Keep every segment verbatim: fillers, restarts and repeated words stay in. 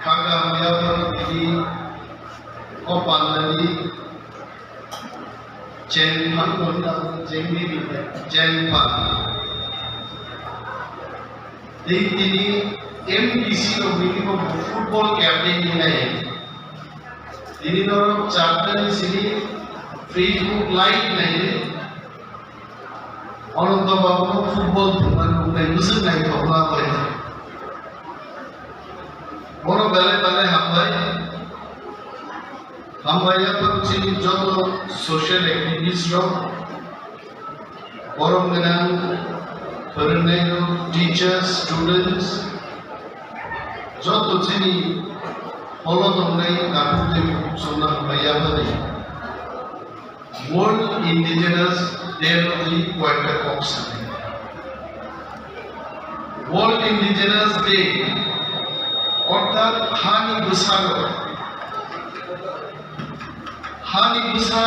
Kaka hamya phano tini o pandani chengphang no hwnwi chengdi, chengphang. Tei tini M D C rok minimum football captain ni nai. Tini norok chatani sini Facebook live nai. Ananto Babu no football thwngmani nuknai, bwswk naithokma bai. Bono belai belai hambai. Hambai yaphang chini joto social activist rok, borom gwnang phwrwngnai rok, teachers, students, joto chini holo tongnai naphuk tei bukhuk songno hambai yaphani. World Indigenous Day rokni koyekta kok sanai. World Indigenous Day orthat hani bwsarok, hani bwsa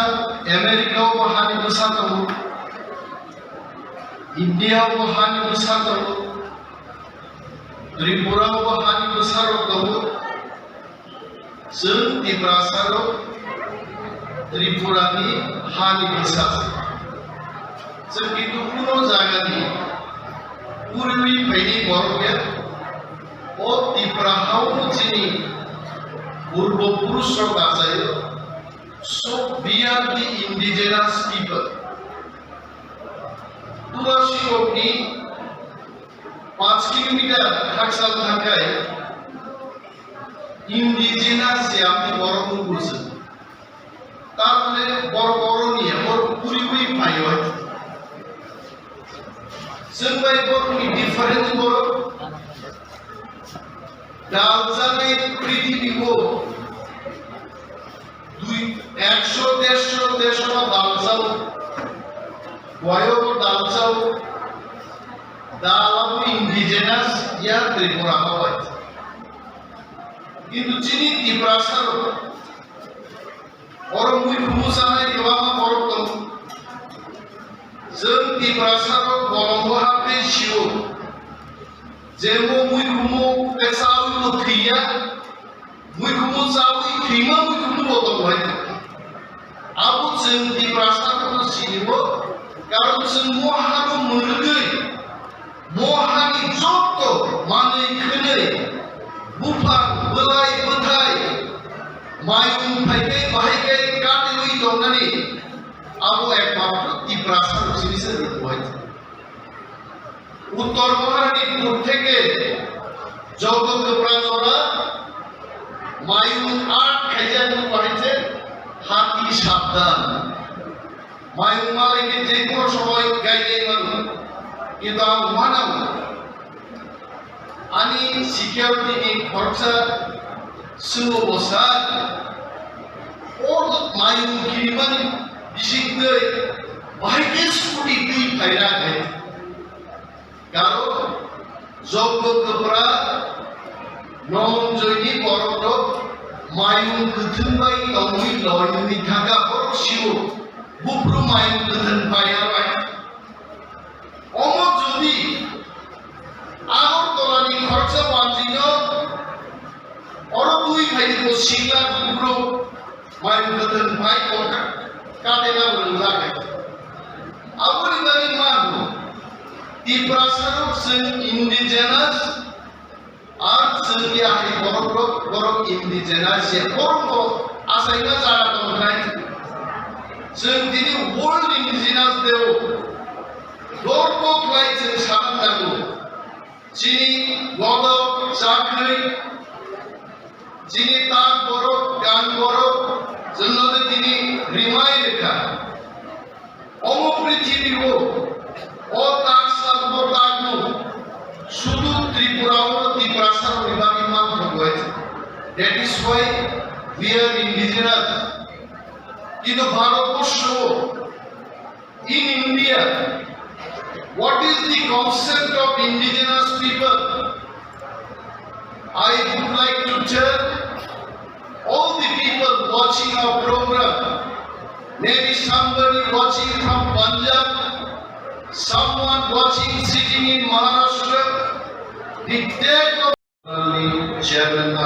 America o bo hani bwsa tongo, India o bo hani bwsa tongo, Tripura o bo hani bwsarok tongo. Chwng Tiprasarok Tripurani hani bwsa. Chwng kintu kuno jagani puriwi phaini borok ya. O Tipra hao chini purbo purusrok achaio. So we are the indigenous people. Tura Shirokni panch kilometer khakchang thangkhai indigenous se amni borok nukgo chwng. Tarmane borok oroni ya, borok puri puri phaio. Chwng bai borokni different borok. Daljagwi prithibi o dui, ekso, dersho, dersho no dal chao. Boyo no dal chao. Dal abo indigenous ya Tripura ha bai. Kintu chini Tiprasa rok, oro mui khumu sanai kwbangma borok tongo. Chwng Tiprasa rok bolongo ha tei sio. Jemo mui khumu khe chawi bo thwiya. Mui khumu chawi thwima mui khumu bo tongo hai. Abo chwng Tiprasa no sinibo, karon chwng mo hano mwrwgwi, mo hani jotto manwi khwnwi, buphang, bwlai, bwthai, mayung phaikai bahaikai katiwi tongnani, abo ekmatro Tiprasa no sini se rwkbo hai. Uttor Maharani pur theke Joggo Kwpra jora mayung art khaijak nung bahai se hati sabdan. Mayung malai khe je kono somoi gainai mano. Kintu ang uanang ani security ni khoroksa swngo bo sir. O mayung kirimani bising twi bahai khe scooty twi phaira khe. Karon Joggo Kwpra Nonjoyni borok rok mayung kwthwng bai tongwi loi wngwi thangkha, borok sio buphuru mayung kwthwng bai aro. Omo jodi Agartala ni khoroksa manjwi no oro twi phaidi bo sikla buphuru mayung kwthwng bai tongkha, katena bo rwnglak hai. Aboni bagwi ma hwno, Tiprasa rok chwng indigenous, ar chwng ya hai borok rok, borok indigenous ya, borok bo achaima jaga tong khnai. Chwng tini World Indigenous Day o dorbo khlai chwng saman nango. Chini godok chakhwi, chini tak borok, kan borok, chwngno tei tini rimai rwkha. Omo prithibi o, o tak sal bo tak no, sudu Tripura o Tiprasa rokni bagwi manthogo hai. That is why we are indigenous. Kintu Bharat borsho o, in India, what is the concept of indigenous people? I would like to tell all the people watching our program, maybe somebody watching from Punjab, someone watching sitting in Maharashtra, the death of Chairman